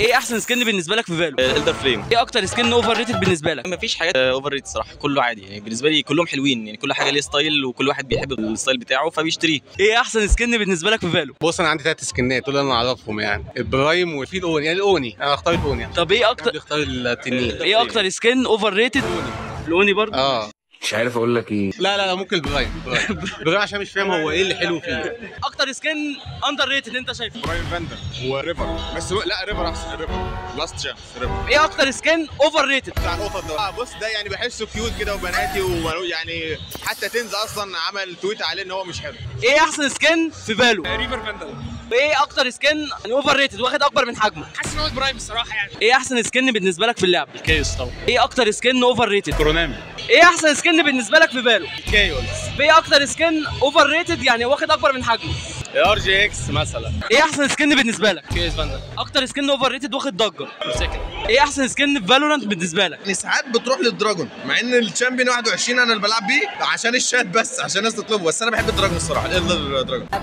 ايه احسن skin بالنسبة لك في Valo؟ Elder Flame. ايه اكتر skin overrated بالنسبة لك؟ مفيش حاجات overrated صراحة، كله عادي يعني بالنسبة لي، كلهم حلوين يعني، كل حاجة ليه style وكل واحد بيحب ال style بتاعه فبيشتريه. ايه احسن skin بالنسبة لك في Valo؟ بص انا عندي 3 skin ات دول انا اعرفهم يعني، ال Prime وفي ال Oni، يعني ال Oni انا اختار ال Oni. طب ايه اكتر؟ اختار التنين. ايه اكتر skin overrated؟ ال Oni برضه. مش عارف اقول لك ايه. لا لا لا ممكن ال Prime. ال Prime عشان مش فاهم هو ايه اللي حلو فيه. اكتر skin underrated انت شايفه؟ Prime Vandal و Reaver، بس لا Reaver احسن. Reaver last chance Reaver. ايه اكتر skin overrated؟ بتاع القطط ده. بص ده يعني بحسه cute كده وبناتي ويعني حتى TenZ اصلا عمل tweet عليه ان هو مش حلو. ايه احسن skin في Valo؟ Reaver Vandal. ايه اكتر skin overrated واخد اكبر من حجمه؟ حاسس ان هو Prime الصراحة يعني. ايه احسن skin بالنسبة لك في اللعبة؟ ال Chaos طبعا. ايه اكتر skin overrated؟ Kuronami. ايه احسن skin بالنسبة لك في Valo؟ ال Chaos. ايه اكتر skin overrated يعني واخد اكبر من حجمه؟ RGX مثلا. ايه احسن skin بالنسبة لك؟ Chaos Vandal. اكتر skin overrated واخد ضجه؟ Forsaken. ايه احسن skin في Valorant بالنسبة لك؟ يعني ساعات بتروح لل Dragon مع ان ال champion 21 انا اللي بلعب بيه عشان الشات بس عشان الناس تطلبه، بس انا بحب ال Dragon الصراحة، ال Dragon.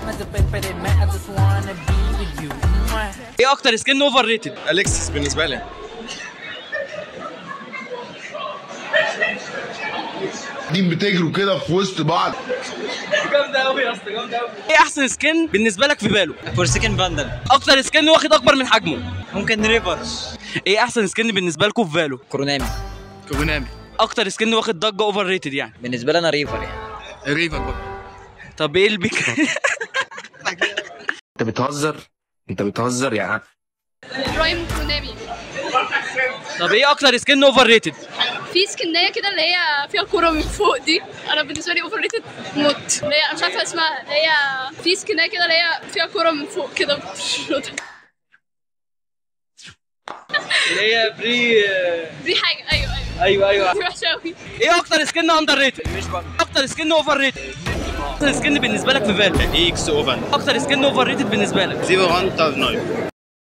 ايه اكتر skin overrated؟ Alexis بالنسبة لي. قاعدين بتجروا كده في وسط بعض. جامدة قوي يا اسطى، جامدة قوي. ايه احسن skin بالنسبة لك في Valo؟ Forsaken Vandal. اكتر skin واخد اكبر من حجمه؟ ممكن Reaver. ايه احسن skin بالنسبة لكم في Valo؟ Kuronami. Kuronami. اكتر skin واخد ضجه overrated يعني؟ بالنسبة لي انا Reaver يعني. Reaver برضه. طب ايه ال pick؟ انت بتهزر، انت بتهزر يا عم. Prime Kuronami. طب ايه اكتر skin overrated؟ في skin ايه كده اللي هي فيها كورة من فوق دي، انا بالنسبة لي overrated موت، اللي هي انا مش عارفه اسمها، اللي هي في skin ايه كده اللي هي فيها كورة من فوق كده اللي هي بري بري حاجة. ايوه ايوه ايوه دي وحشة قوي. ايه اكتر skin underrated؟ اكتر skin overrated؟ اكتر skin بالنسبة لك في Valo؟ EXO Vandal. اكتر skin overrated بالنسبة لك؟ Zero 1 9.